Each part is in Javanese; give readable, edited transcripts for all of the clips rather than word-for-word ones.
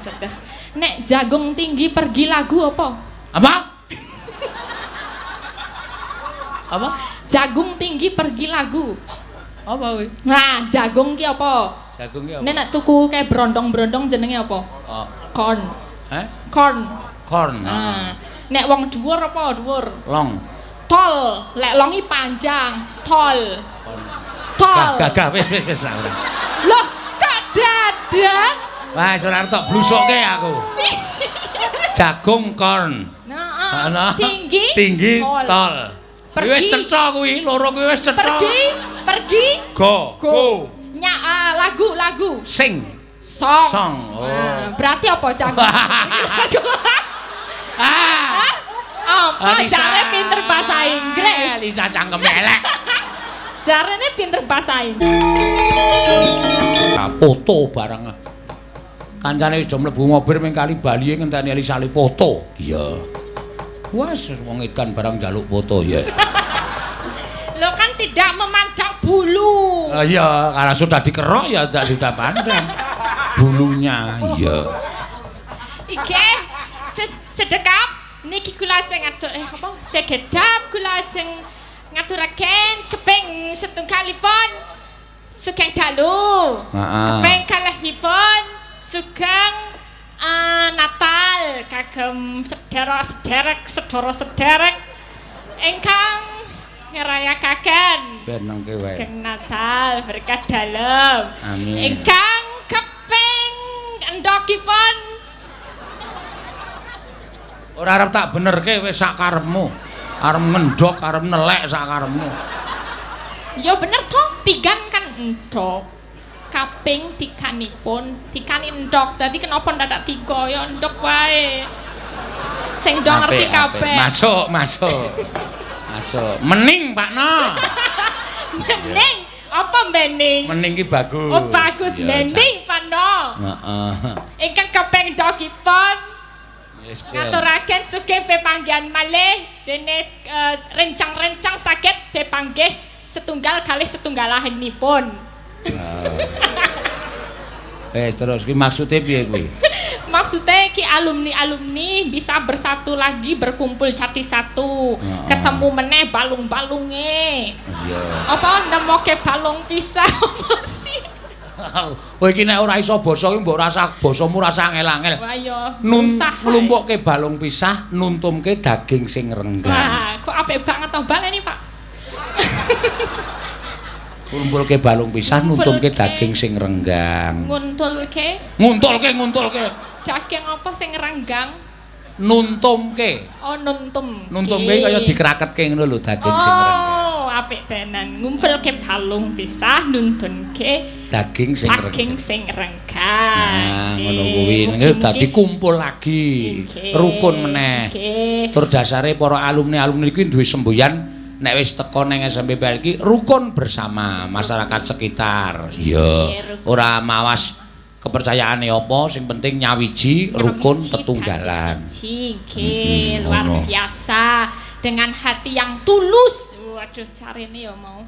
Cerdas. Nek jagung tinggi pergi lagu apa? Apa? Apa? Jagung tinggi pergi lagu. Apa kuwi? Nah, jagung ki apa? Jagung ki apa? Nek tuku kayak brondong-brondong jenenge apa? Oh. Corn. Eh? Corn. Corn. Nah, nek wong dhuwur apa dhuwur? Long. Tol. Lek longi panjang, tol. Tol. Gah, gah, wis wis wis lah. Loh, kok dadak? Wah, wis ora arep tok blusuke aku. Jagung corn. Nah, Ana. tinggi, Tinggi tol. Tol. Pergi. Wis cetha kuwi, loro kuwi wis cetha. Pergi, pergi, Go. Go. Nya, ah, lagu, lagu. Sing. Song. Song. Oh. Nah, berarti apa jagung? Lagu. Ah. Apa jare pinter bahasa Inggris? Lisa cangkem elek. Jarene pinter bahasa Inggris. Ah, foto barang. Kancane wis do mlebu mobil ming kali balie ngenteni Elisa le foto. Iya. Wes wong edan barang njaluk foto ya. Lo kan tidak memandang bulu. Ah, iya, karena sudah dikerok ya tidak sudah pandang. Bulunya, iya. Iki sedekap niki kula ajeng ngatur apa? Sekedap kula ajeng ngaturaken keping setunggalipun sugeng dalu. Heeh. Keping kalihipun sugeng Natal kagem sedherek-sederek sedara-sederek ingkang ngrayakaken Ben nengke wae. Sugeng Natal berkah dalem. Amin. Ingkang keping endhogipun Ora arep tak benerke wis sak karepmu. Arep ngendhog, arep nelek sak karepmu. Ya bener toh, tigan kan endhog. Kaping tiganipun, tikani endhog. Dadi kenapa ndadak tiga ya endhog wae. Sing do ngerti Apik, apik. kabeh. Masuk, masuk. Masuk. Mening, Pak No. Mening, apa mening? Mening ki bagus. Oh bagus Iya, mening, Pak No. Heeh. Ingkang kaping endhogipun Wis ben. ngaturaken sugeng pepanggihan malih dene rencang-rencang saged pepanggih setunggal kalih setunggalanipun. Wis terus ki maksude piye kuwi? Maksudnya ki alumni-alumni bisa bersatu lagi, berkumpul jadi satu. Ketemu meneh balung-balunge. Iya. Apa nemoke balung pisah apa sih? Kowe iki nek ora iso basa ki mbok rasa basamu rasa angel-angel. Wah yo Nun usaha. Nglumpukke balung pisah, nuntumke daging sing renggang. Wah, kok apik banget to baleni, Pak. Ngumpulke balung pisah, nuntumke Ngumpulke. Daging sing renggang. Nguntulke Nguntulke, nguntulke. Daging apa sing renggang? Nuntumke. Oh, nuntum. Nuntumke kaya dikraketke ngono lho daging sing renggang. Oh, apik tenan. Ngumpulke balung pisah, nuntunke Daging sing daging renggang. Sing renggang. Nah, ngono kuwi. Dadi kumpul lagi, rukun meneh. Nggih. Tur dasare para alumni-alumni iki duwe semboyan nek wis teko nang SMPPL iki rukun bersama masyarakat sekitar. Iya. Rukun. Ora mawas kepercayaane apa, sing penting nyawiji, rukun, Nyawiji tetunggalan. dadi siji, nggih, luar ngono. Biasa dengan hati yang tulus. Waduh, carine ya mau.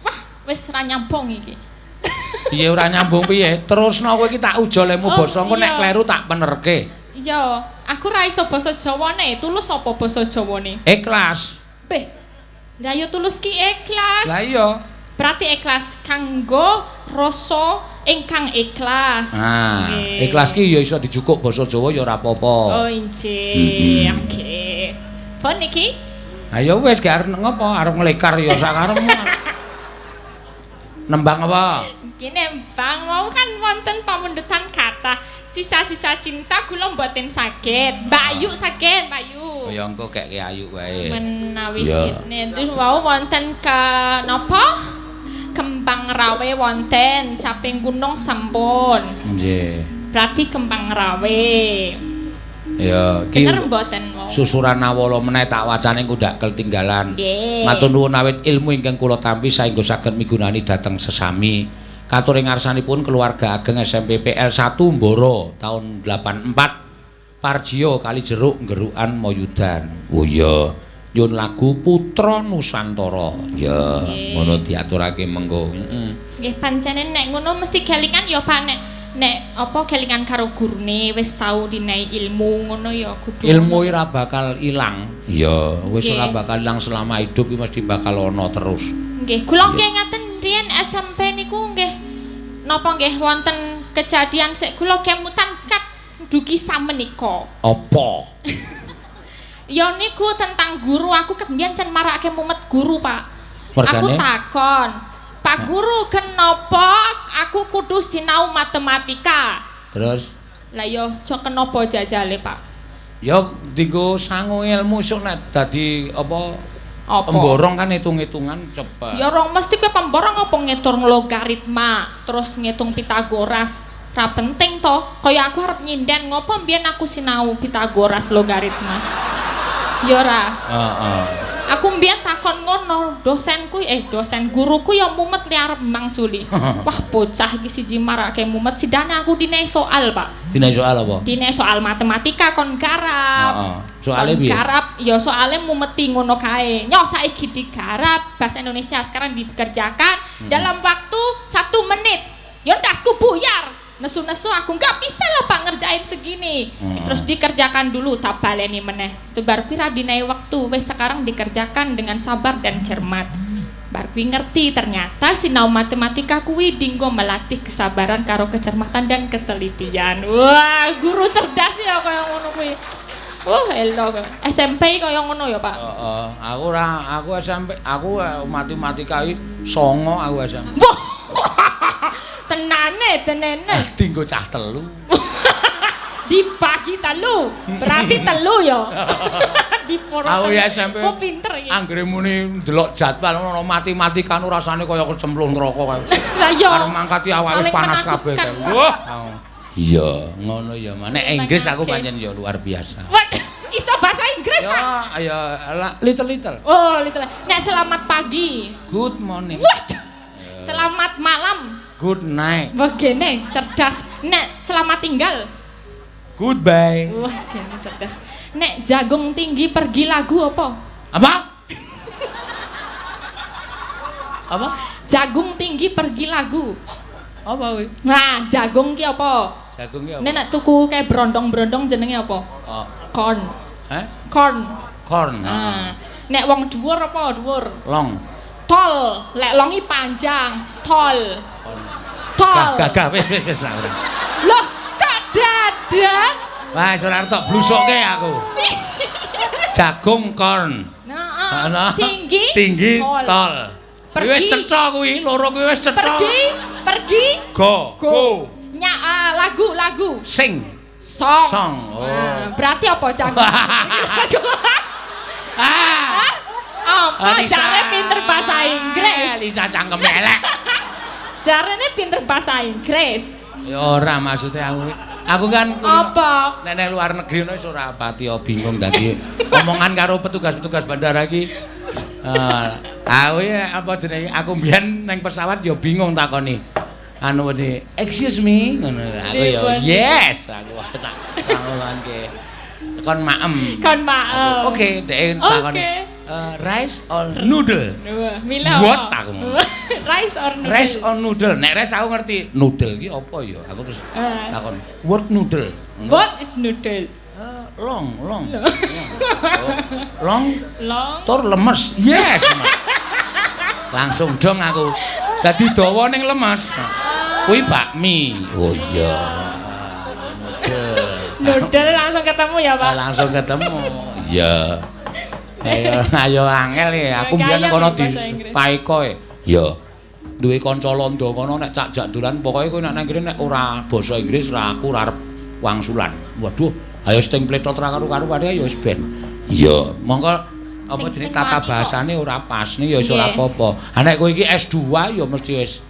Wah, wis ra nyambung iki. Piye ora nyambung piye? Terusno kowe iki tak ujolemu Oh, basa engko nek iya. kleru tak penerke. Iya, aku ra iso basa Jawane. Tulus apa basa Jawane? Ikhlas. Beh. Lah ya tulus ki ikhlas. Lah iya. Berarti ikhlas kanggo rasa ingkang ikhlas. Nah, Nggih. ikhlas ki ya iso dijukuk basa Jawa ya ora apa-apa. Oh, injih. Oke. Pun niki. Ayo wis gak arep ngopo, arep nglekar ya sak karepmu. Nembang apa? Nggih nembang mau kan wonten pamundutan kathah. Sisa-sisa cinta kula mboten saged. Mbak Ayu saged, Mbak Ayu. Oh ya engko kek Ayu wae. Menawi Iya. sine terus wau wonten ke napa? Kembang Rawe wonten, Caping Gunung sampun. Nggih. Berarti Kembang Rawe. Ya, iki Bener mboten wau? Susuran awala meneh tak wacane engko ndak ketinggalan. Nggih. Matur nuwun awit ilmu ingkang kula tampi saengga saged migunani dhateng sesami. Katur ing ngarsanipun keluarga ageng SMP PL 1 Mboro tahun 84 Parjio Kalijeruk Nggerukan Moyudan. Oh iya, nyun lagu Putra Nusantara. Ya, Nggih. ngono diaturake mengko. Heeh. Nggih pancene nek ngono mesti kelingan ya Pak nek nek apa kelingan karo gurune wis tau dinai ilmu ngono ya kudu. Ilmu ora bakal ilang. Iya, wis ora bakal ilang selama hidup iki mesti bakal ana terus. Nggih, kula nggih ngaten riyen SMP niku nggih napa nggih wonten kejadian sik kula kemutan kat dugi samenika. Apa? Ya niku tentang guru, aku ket mbiyen cen marake mumet guru, Pak. Mergane? Aku takon, Pak Guru, kenapa aku kudu sinau matematika? Terus? Lah ya aja kenapa jajale, Pak? Ya dinggo sangu ilmu sok nek dadi apa? Apa? Pemborong kan hitung-hitungan cepet. Ya ora mesti kowe pemborong apa ngitung logaritma, terus ngitung Pitagoras. Ra penting to. Kaya aku arep nyinden ngopo mbiyen aku sinau Pitagoras logaritma. Ya ora. Heeh. Aku mbiyen takon ngono, dosenku dosen guruku ya mumet li arep mangsuli. Wah, bocah iki siji marake mumet sidane aku dinei soal, Pak. Dinei soal apa? Dinei soal matematika kon garap. Heeh. Soale piye? Garap, ya soale mumeti ngono kae. Nyoh saiki digarap bahasa Indonesia sekarang dikerjakan dalam waktu 1 menit. Ya ndasku buyar. Nesu-nesu aku nggak bisa lah Pak ngerjain segini. Terus dikerjakan dulu tak baleni meneh. Bar pira dinai waktu wis sekarang dikerjakan dengan sabar dan cermat. Bar kuwi ngerti ternyata sinau matematika kuwi dinggo melatih kesabaran karo kecermatan dan ketelitian. Wah, guru cerdas ya kaya ngono kuwi. Wah, elok. SMP kaya ngono ya, Pak? Heeh, aku ora, aku SMP, aku matematika iki 9 aku SMP. Tenane, tenene. Dinggo cah telu. Dibagi telu. Berarti telu ya. Diporo. Aku ya SMP. Kok pinter iki. Anggere muni ndelok jadwal ngono matematika nu rasane kaya kecemplung neraka kae. Lah iya. Arep mangkati awake wis panas kabeh. Wah. Iya, ngono ya. Nek Inggris aku pancen ya luar biasa. Waduh, iso bahasa Inggris, Pak? Ya, ya little-little. Oh, little. Nek selamat pagi. Good morning. Waduh. Selamat malam. Good night. Begini cerdas. Nek selamat tinggal. Goodbye. Wah, gene cerdas. Nek jagung tinggi pergi lagu apa? Apa? Apa? Jagung tinggi pergi lagu. Apa kuwi? Nah, jagung ki apa? Jagung ki apa? Nek tuku kayak brondong-brondong jenenge apa? Oh. Corn. Heh? Corn. Corn. Nah. Nek wong dhuwur apa dhuwur? Long. Tol, lek longi panjang, tol. Tol. Gagah wis wis wis lah. Loh, kok dadak? Wah, wis ora tok blusuke aku. Jagung corn. Nah, tinggi, tinggi tol. Pergi. Wis cetha kuwi, loro kuwi wis cetha. Pergi, pergi. Go, go. Nya lagu, lagu. Sing. Song. Song. Oh. Nah, berarti apa jagung? Ah. Apa jare pinter bahasa Inggris? Lisa cangkem elek. Jarene pinter bahasa Inggris. Ya ora maksudnya aku. Aku kan apa? Nek nang luar negeri ngono wis ora pati bingung dadi omongan karo petugas-petugas bandara iki. Aku ya apa jenenge aku mbiyen nang pesawat ya bingung takoni. Anu wedi, excuse me ngono. Aku ya yes, aku tak ngomonke. Kon maem. Kon maem. Oke, dhek takoni. Rice or noodle? Mila what aku? Rice or noodle? Rice or noodle? Nek rice aku ngerti. Noodle ki apa ya? Aku terus takon, what noodle? What is noodle? Long, long. Oh, long. Long. Tur lemes. Yes. Langsung dong aku. Dadi dawa ning lemes. Kuwi bakmi. Oh iya. Noodle. Noodle langsung ketemu ya, Pak? Langsung ketemu. Iya. Ayo, ayo angel ya. Aku mbiyen kono di Paiko e. Ya. Duwe kanca londo kono nek cak jak dolan pokoke kowe nek nang kene nek ora basa Inggris ora aku ora arep wangsulan. Waduh, ayo sing pletot ra karo-karuane ya wis ben. Iya, mongko apa jenenge tata bahasane ora pas nih ya wis ora apa-apa. Ha nek kowe iki S2 ya mesti wis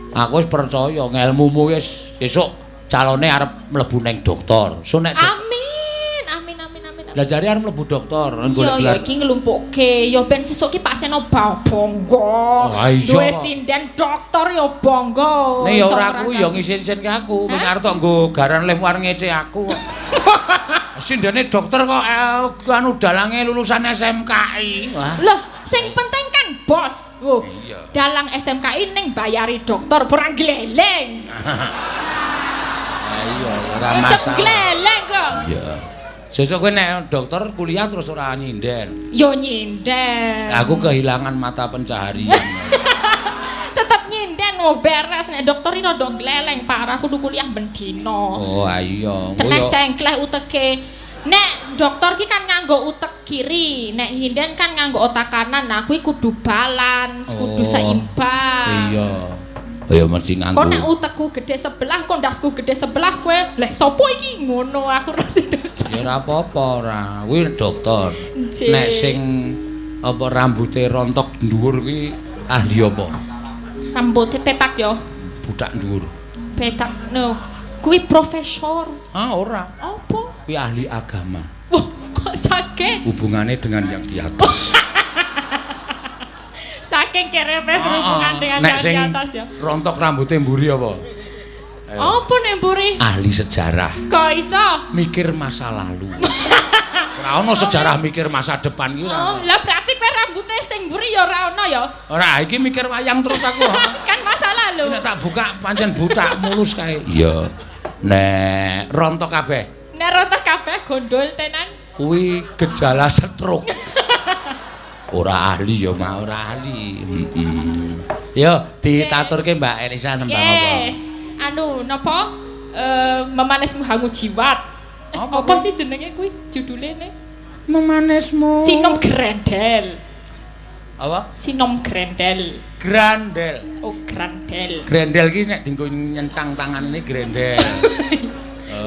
aku wis percaya ngelmumu wis sesuk calone arep mlebu ning dokter. So nek amin. Lah jare arep mlebu dokter, golek gelar. Iya, iki nglumpukke. Ya ben sesuk ki Pak Seno bangga. Duwe sinden dokter ya bangga. Nek ya ora kuwi ya ngisin-isinke aku, kowe arep tok nggo garan leh war ngece aku. Sindene dokter kok anu dalange lulusan SMKI. Wah. Loh, sing penting kan bos. Dalang SMKI ning bayari dokter ora gleleng. Iya, ora masalah. Gleleng kok. Iya. Sesuk kowe nek dokter kuliah terus ora nyinden. Yo nyinden. Aku kehilangan mata pencaharian. Tetep nyinden oh beres nek dokter iki rada gleleng parah kudu kuliah ben dina. Oh iya. Tenan sengkleh uteke. Nek dokter ki kan nganggo utek kiri, nek nyinden kan nganggo otak kanan. Nah kuwi kudu balance, kudu seimbang. Iya. Ya mesti nganggo. Kok nek utekku gede sebelah, kok ndasku gede sebelah kowe. Leh sapa iki ngono aku ra sido. Ya ora apa-apa ora. Kuwi dokter. Nek sing apa rambute rontok dhuwur kuwi ahli apa? Rambute petak ya. Budak dhuwur. Petak no. Kuwi profesor. Ah ora. Apa? Kuwi ahli agama. Wah, kok saking? Hubungannya dengan yang di atas. Saking kerepe berhubungan dengan nek yang di atas ya. Rontok rambutnya mburi apa? Apa nek mburi? Ahli sejarah. Kok iso? Mikir masa lalu. Ora ono sejarah mikir masa depan ki ora. Oh, lah berarti kowe rambutnya sing mburi ya ora ono ya? Ora, iki mikir wayang terus aku. Kan masa lalu. Nek tak buka pancen butak mulus kae. Iya. Nek rontok kabeh. Nek rontok kabeh gondol tenan. Kuwi gejala stroke. Ora ahli ya, Mak, ora ahli. Heeh. Yo ditaturke Mbak Elisa nembang apa? Anu napa? Memanismu hangu jiwat. Apa sih jenenge kuwi judule ne? Memanismu. Sinom Grendel. Apa? Sinom Grendel. Grandel. Oh, grandel. Grendel ki nek dienggo nyencang tangane grendel.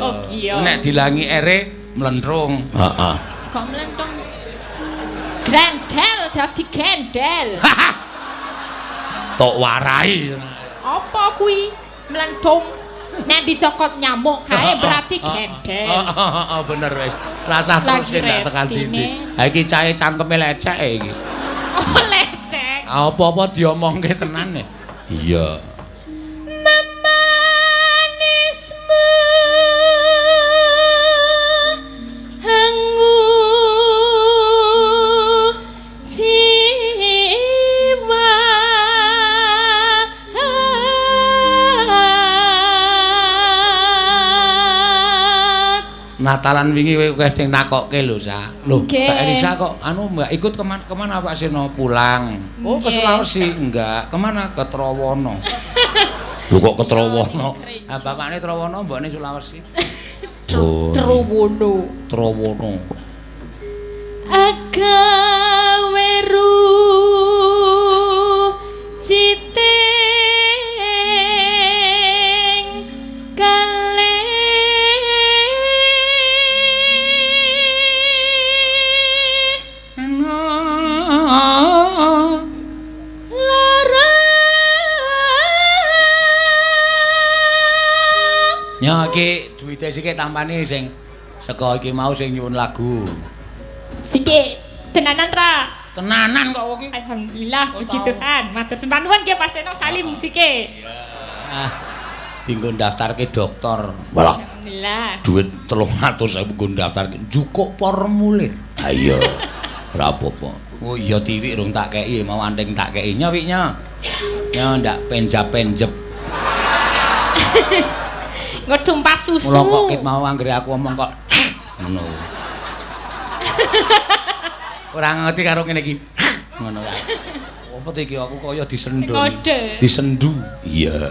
Oh iya. Nek dilangi ere mlentrung. Heeh. Kok mlentrung? Grendel dadi gendel. Tok warai. Apa kuwi? Mlentung. Nek dicokot nyamuk kae berarti gendel. Heeh, bener wis. Rasah terus ndak tekan dindi. Ha iki cahe cangkeme lecek iki. Oh, lecek. Apa-apa diomongke tenan e. Iya. Memanismu hangu jiwa. Natalan wingi kowe akeh sing nakokke lho, Sa. Lho, Mbak Elisa kok anu Mbak ikut kemana Pak Seno pulang? Oh, ke Sulawesi. Enggak, kemana? Ke Trowono. Lho kok ke Trowono? Ah, bapakne Trowono, mbokne Sulawesi. Trowono. Trowono. Agawe citing kalih lara. Ya iki duwite sik tampane sing saka iki mau sing nyuwun lagu. Sik tenanan ra? Tenanan kok iki. Alhamdulillah puji Tuhan. Matur sembah nuwun nggih Pak Seno salim sike. Ah. Dinggo ndaftarke dokter. Walah. Alhamdulillah. Duit 300.000 nggo ndaftarke njukuk formulir. Ha iya. Ora apa-apa. Oh iya tiwik rung tak kei mau anting tak kei. Nya wik nya. Nya ndak penjap-penjep. Nggo tumpah susu. Mula kok kit mau anggere aku omong kok ngono. Ora ngerti karo ngene iki. Ngono kae. Apa to iki aku kaya disendu. Disendu. Iya.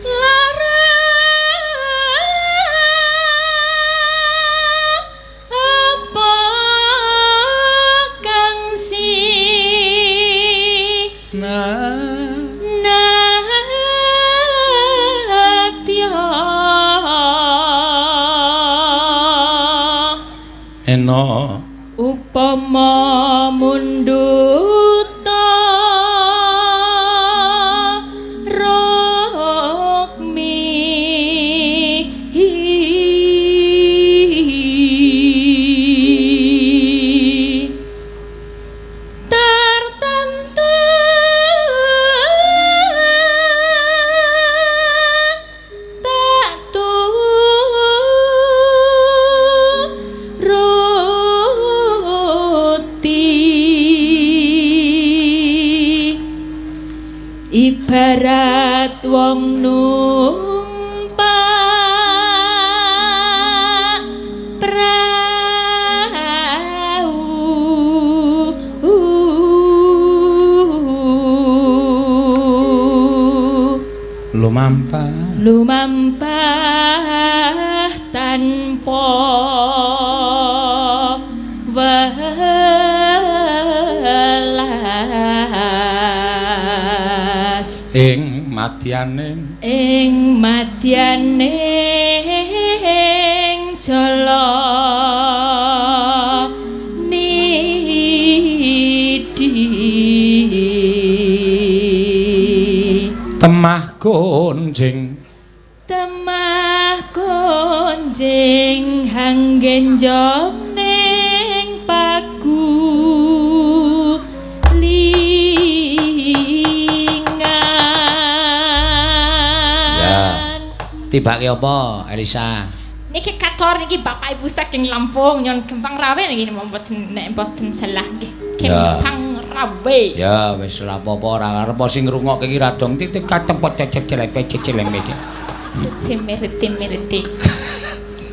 Lara apa kang si natya eno upama mundhuta rukmi tartantu tak turuti ibarat wong numpak tanpa welas ing madyaning jala nidhi temah gonjing hanggenjong ning pagulingan. Ya. Tibake apa, Elisa? Niki kator niki Bapak Ibu saking Lampung nyon Kembang Rawe niki mboten nek mboten salah nggih. Kembang Rawe. Ya wis ora apa-apa, ora arep sing ngrungokke iki ra dong titik katempot cecek cecek. Cimirti-mirti.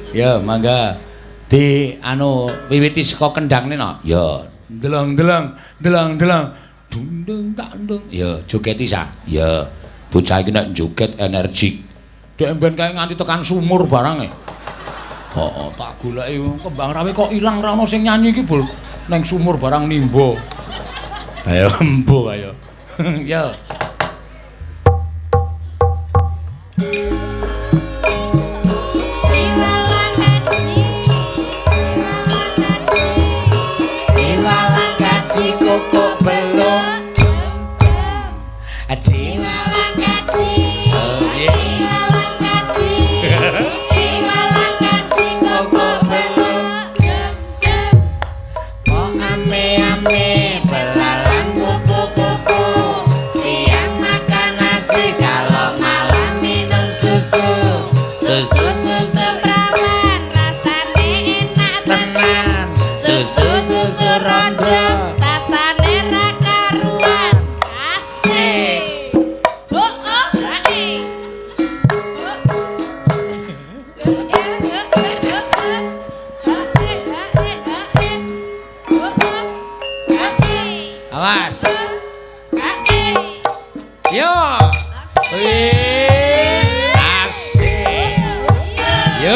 Ya mangga di anu wiwiti saka kendangne no. Ya ndeleng-ndeleng ndeleng-ndeleng dung tak ndung. Ya jogeti sa. Ya bocah iki nek joget energik. Dek mben kae nganti tekan sumur barang e. Heeh, tak goleki Kembang Rawe kok ilang ra ono sing nyanyi iki, Bul. Neng sumur barang nimba. Ayo embo ayo. Ya. Siwalang kaji koko beluk. Siwalang kaji. Siwalang kaji. Siwalang kaji koko beluk. Kok ame-ame belalang kupu-kupu. Siang makan nasi kalau malam minum susu. Susu-susu perawan rasane enak tenan. Susu-susu rondo rasane ra karuan. Asik. Awas. Yo. Wih, asik. Yo.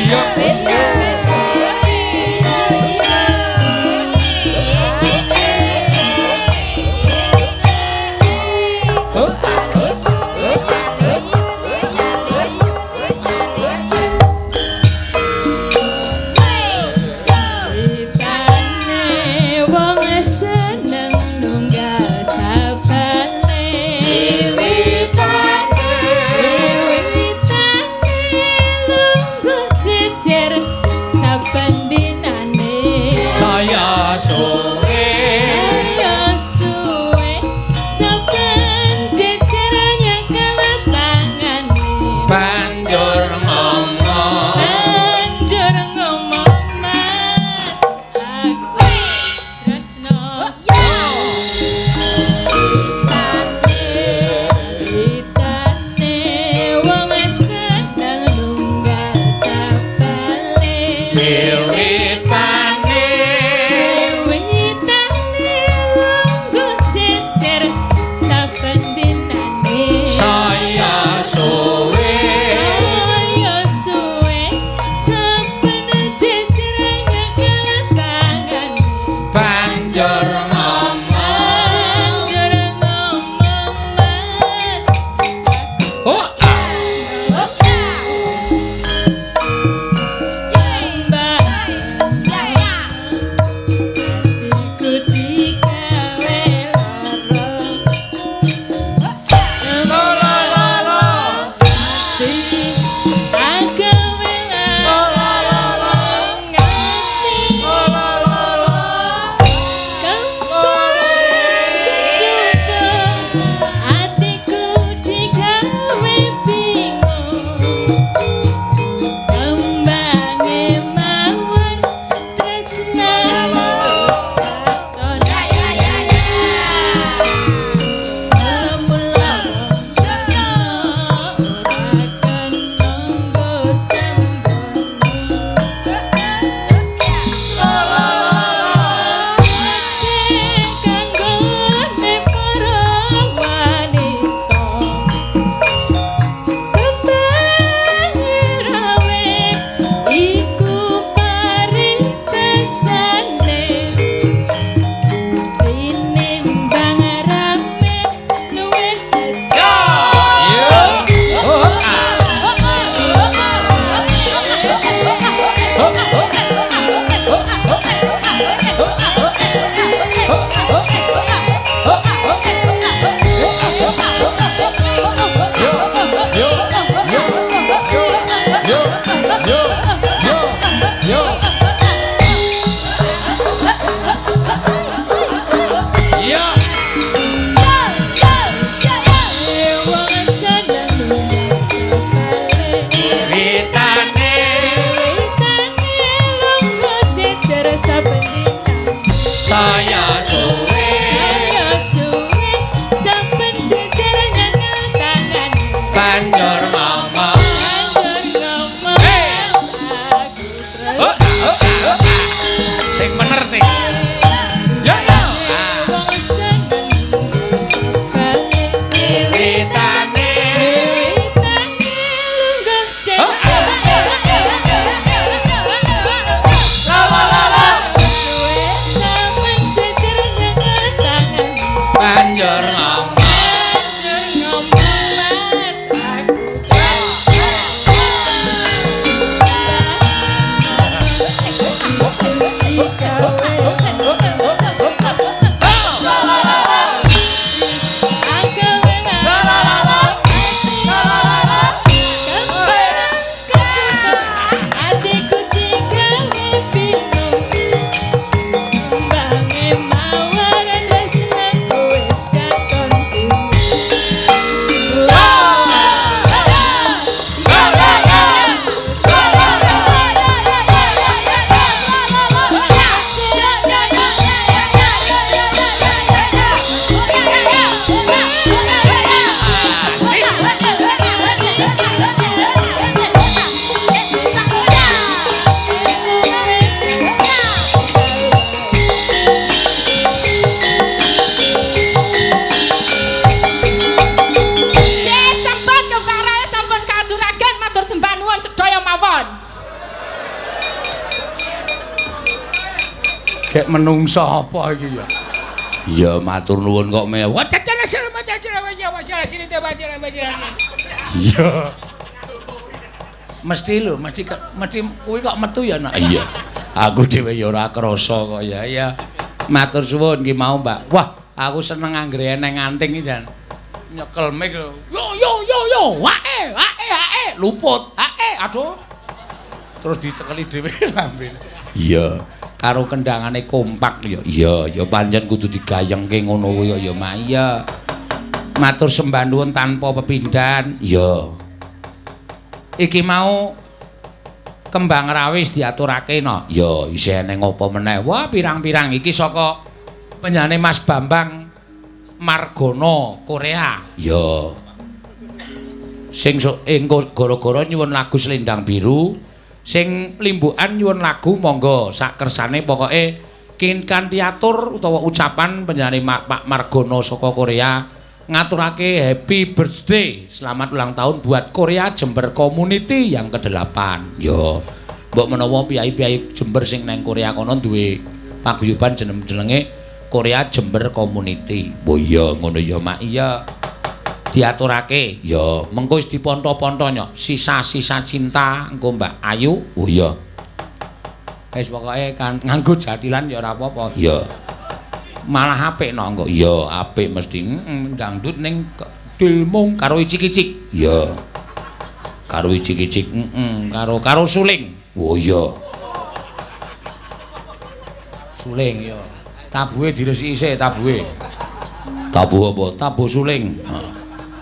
Iya. Njur ngomong. Njur ngomong Mas aku. Sampun kembara sampun katuraken matur sembah nuwun sedaya mawon. Gek menungso apa iki ya? Ya matur nuwun kok me. Iya. Mesti lho, mesti mesti kuwi kok metu ya, Nak. Iya. Aku dhewe ya ora krasa kok ya. Ya. Matur suwun ki mau, Mbak. Wah, aku seneng anggere eneng anting iki jan. Nyekel mic lho. Yo yo yo yo, wae, wae, wae, luput. Ae, aduh. Terus dicekeli dhewe lambene. Iya. Karo kendangane kompak ya. Iya, ya pancen kudu digayengke ngono kuwi ya, Mak. Iya. Matur sembah nuwun tanpa pepindhan. Iya. Iki mau kembang rawis diaturake no. Ya, isih eneng apa meneh. Wah, pirang-pirang iki saka penjane Mas Bambang Margono Korea. Ya. Sing ing gara-gara nyuwun lagu Selendang Biru, sing limbukan nyuwun lagu monggo sak kersane pokoke kin kanthi atur utawa ucapan penjane Pak Margono saka Korea ngaturake happy birthday, selamat ulang tahun buat Korea Jember Community yang ke-8. Ya, mbok menawa piyai-piyai Jember sing nang Korea kono duwe paguyuban jenenge Korea Jember Community. Oh iya ngono ya, Mak. Iya. Diaturake. Ya, mengko wis diponto-ponto nyok. Sisa-sisa cinta engko Mbak Ayu. Oh iya. Wis pokoke kan nganggo jathilan ya ora apa-apa. Iya. Malah apik no engko. Iya, apik mesti. Dangdut ning dilmung karo icik-icik. Iya. Karo icik-icik, karo karo suling. Oh iya. Suling ya. Tabuhe diresiki sik, tabuhe. Tabuh apa? Tabuh suling.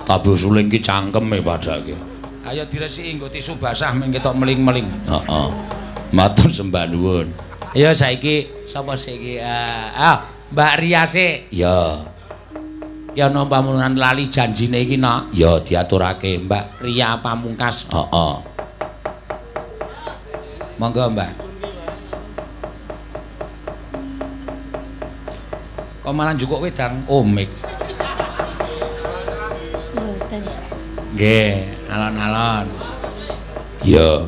Tabuh suling ki cangkeme padake. Ayo diresiki nggo tisu basah mung ketok meling-meling. Heeh. Matur sembah nuwun. Ayo saiki sapa sik iki? Mbak Ria sik. Ya. Ya ana pamunuhan lali janjine iki, Nak. Ya diaturake Mbak Ria Pamungkas. Heeh. Monggo, Mbak. Kok malah njukuk wedang omik. Mboten. Nggih, alon-alon. Ya.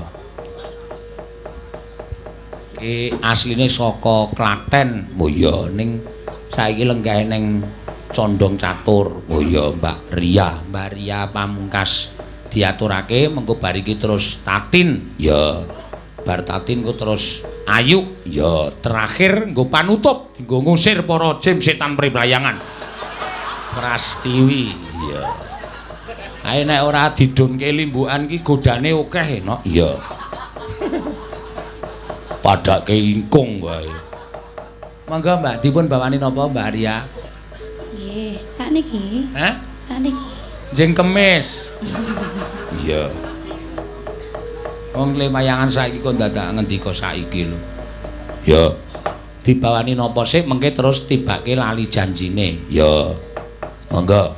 Iki asline saka Klaten. Oh iya, ning saiki lenggahe ning Condong Catur. Oh iya, Mbak Ria, Mbak Ria Pamungkas diaturake mengko bar iki terus Tatin. Ya. Bar Tatin ku terus Ayu. Ya, terakhir nggo panutup, nggo ngusir para jim setan pribrayangan. Prastiwi. Ya. Ae nek ora didunke limbukan ki godane akeh, Nok. Iya. Padake ingkung wae. Monggo Mbak, dipun bawani napa Mbak Ria? Nggih, sakniki. Hah? Sakniki. Jeng kemis. Iya. Wong lemayangan saiki kok dadak ngendika saiki lho. Ya. Dibawani napa sik mengke terus tibake lali janjine. Ya. Monggo.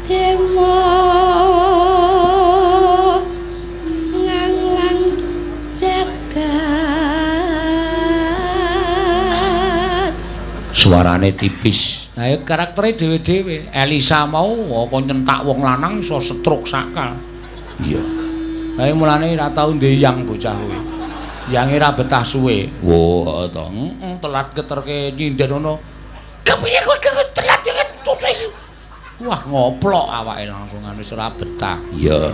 Dewa. Suarane tipis. Nah, ya karaktere dhewe-dhewe. Elisa mau apa nyentak wong lanang iso stroke sakal. Iya. Lah mulane ora tau ndeyang bocah kuwi. Yange ra betah suwe. Wah, to. Heeh, telat keterke nyinden ngono. Kepiye kowe telat iki? Wah, ngoplok awake langsung wis ora betah. Iya.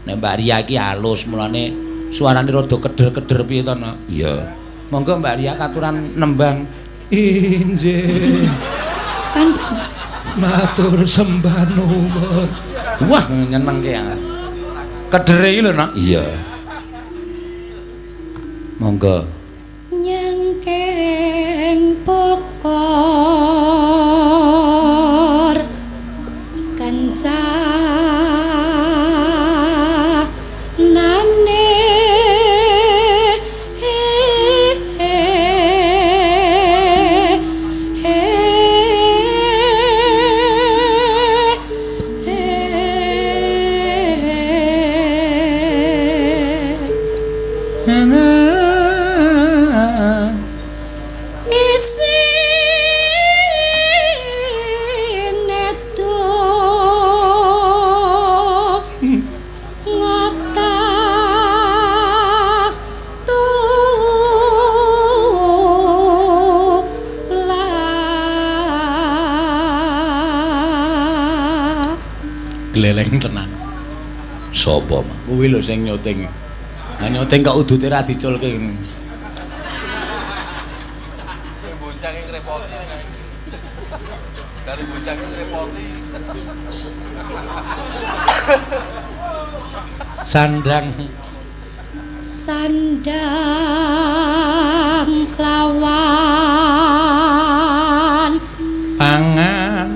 Nek Mbak Ria iki halus, mulane suarane rada keder-keder piye to, Nak? Iya. Monggo Mbak Ria katuran nembang. Injih. Kan matur sembah nuwun. Wah, nyenengke ya. Kedere iki lho, Nak. Iya. Monggo. Nyangkeng pokor kancanane Gleleng tenan. Sapa, Mas? Kuwi lho sing nyuting. Lah nyuting kok udute ra diculke ngono. Bocah iki ngrepoti. Dari bocah iki ngrepoti. Sandang sandang klawan pangan.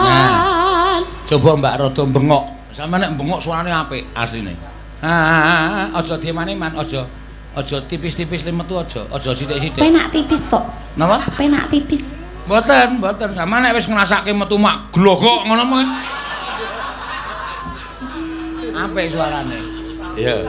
Nah, coba Mbak rada bengok. Sampe nek bengok suarane apik asline. Ah, aja diman-iman, aja aja tipis-tipis limetu aja, aja sithik-sithik. Penak tipis kok. Napa? Penak tipis. Mboten, mboten. Sampe nek wis ngrasake metu mak glogok ngono mah. Apik suarane. Iya.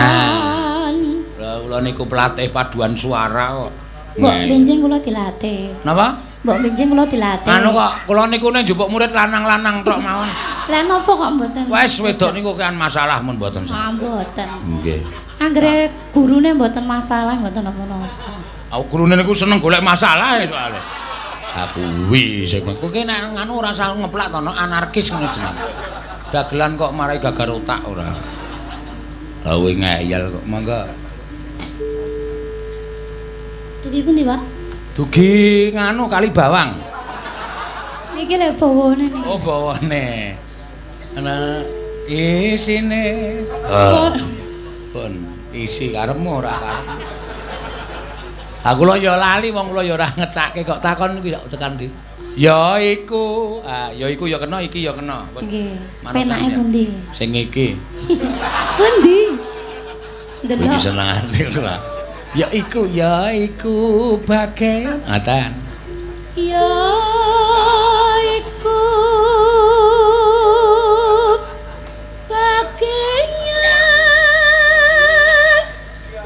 Nah, kula niku pelatih paduan suara kok. Mbok benjing kula dilatih. Napa? Mbok benjing kula dilatih. Anu kok kula niku nek njupuk murid lanang-lanang tok mawon. Lah napa kok mboten? Wes wedok niku kean masalah mun mboten. Ah mboten. Nggih. Anggere gurune mboten masalah mboten napa-napa. Aku gurune niku seneng golek masalah ya soalé. Ha kuwi sing kowe ki nek nganu ora usah ngeplak to, anarkis ngono jenenge. Dagelan kok marai gagar otak ora. Lah kowe ngeyel kok monggo. Dugi pundi, Pak? Dugi nganu kali bawang. Niki lho bawane niki. Oh, bawane. Ana isine. Oh. Pun isi karepmu ora karep. Aku lho ya lali wong kula ya ora ngecake kok takon kuwi tekan ndi. Ya iku, ah ya iku ya kena iki ya kena. Nggih. Penake pundi? Sing iki. Pundi? Ndelok. Iki senengane ora. Ya iku bagian. Ngaten. Ya iku bagian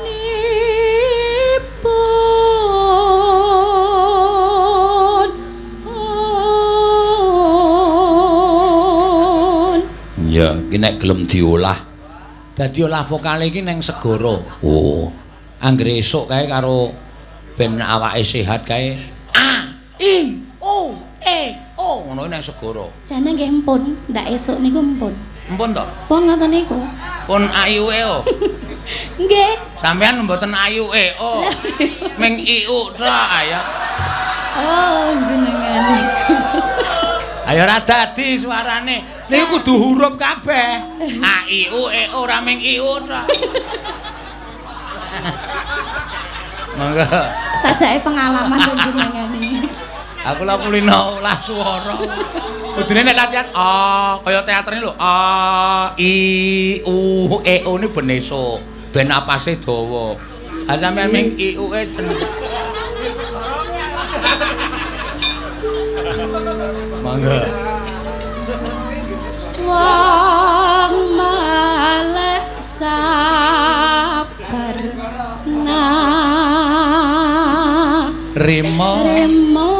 nipun. Ya, iki nek gelem diolah. Dadi olah vokale iki neng segara. Oh. Anggere esuk kae karo ben awake sehat kae. A I O E O ngono nang segara. Jane nggih empun, ndak esuk niku empun. Empun to? Pun ngoten niku. Pun A I U E O. Nggih. Sampeyan mboten A I U E O. Ming I U tok ayo. Oh, jenengan niku. Ayo ora dadi suarane. Niku kudu huruf kabeh. A I U E O ora ming I U tok. Monggo. Sajake pengalaman panjenengan iki. Aku lho kulino olah swara. Kudune nek latihan a kaya teaternya lho a i u e o ni ben esuk, ben napase dawa. Ha sampeyan ming i u e jeneng. Monggo. Wong malek sabar na Rima remo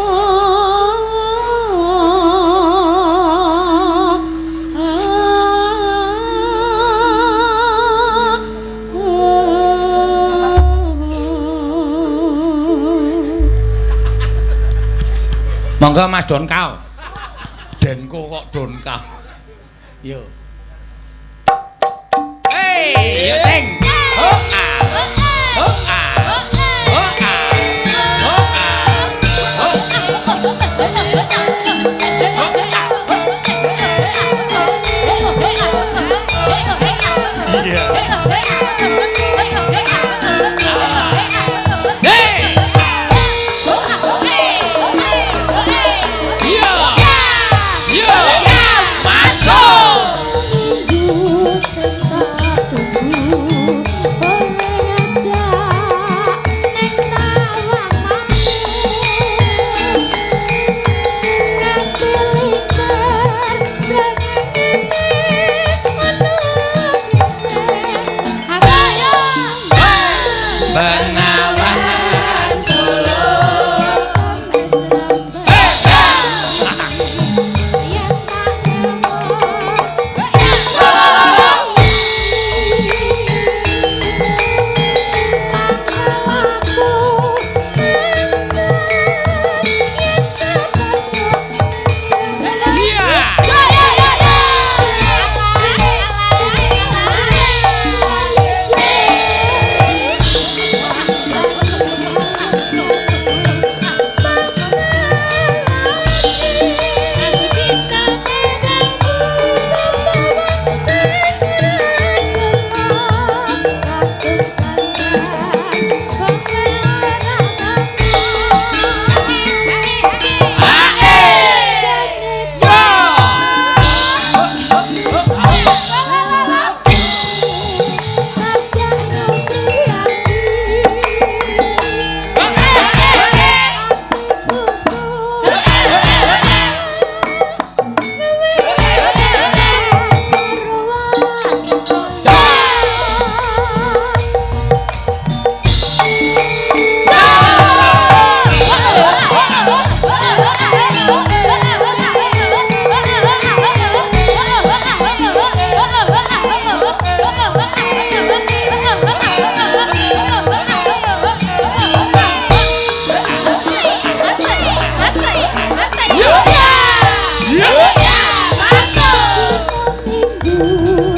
Monggo Mas Donkau. Denko kok Donkau. Yo. Hey, yo Ceng. Ho ah. Ho ah. Ho ah. Ho ah. Ho. Iya. Hey. Iya. Iya. Masuk. Minggu sing tak tunggu kowe ngajak nang tawangmu nganti lingsar srengenge ono kene ayo Bengawan Solo. Iya. Minggu